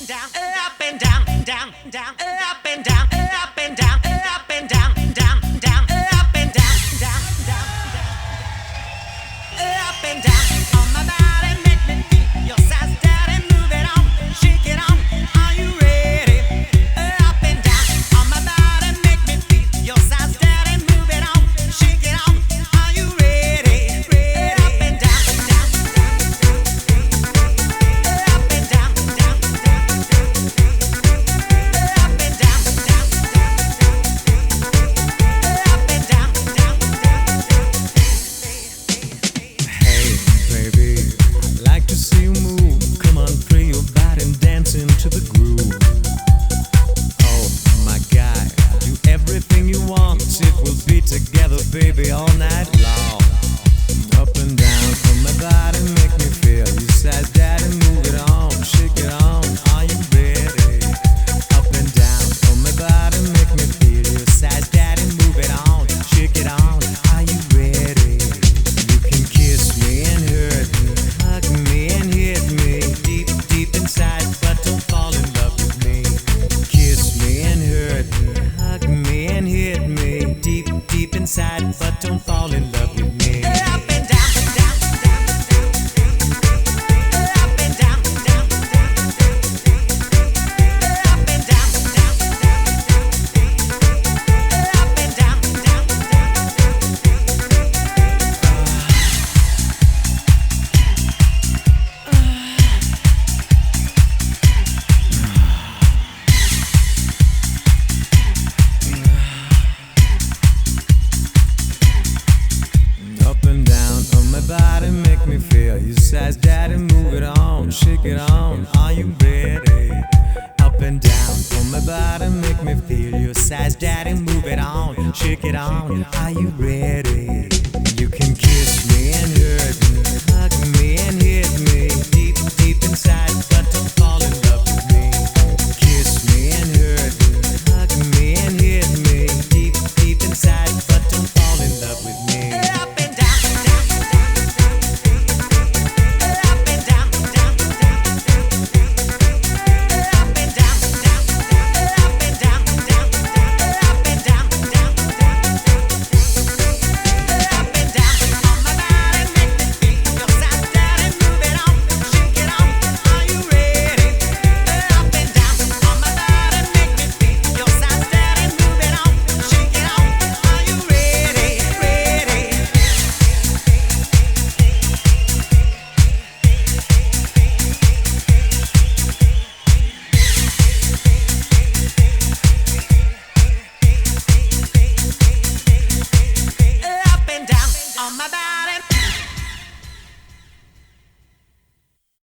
Down, up and down, down, down, up and down, up and down, up and down, down, down, up and down, down, down, down, up and down. On my body, make me feel your size, daddy, move it on, shake it on. Are you ready? Up and down on my body, make me feel your size, daddy, move it on, shake it on. Are you ready? Up and down, down, down, up and down, down, down, up and down, down, down, up and down, down, down. Hey, baby, I'd like to see you move. Come on, free your body and dance into the groove. Oh, my guy, do everything you want. If we'll be together, baby, all night long. Up and down on my body, make me feel. You said, Daddy, move it on, shake it on. Are you ready? Up and down on my body, make me feel. You said, Daddy, move it on, shake it on. Are you ready? You can kiss me and hurt me, hug me and hit me deep, deep inside, but don't fall in love with me. Kiss me and hurt me, hug me and hit me deep, deep inside, but don't fall in love with me. Up and down, down, down, up and down, down, down, up and down, down, down, up and down, down, down. Up and down on my body, make me feel. You says, Daddy, move it on, shake it on. Are you ready? Up and down on my body, make me feel. You says, Daddy, move it on, shake it on. Are you ready? You can kiss me and hurt me, hug me and hit me deep, deep inside, but don't.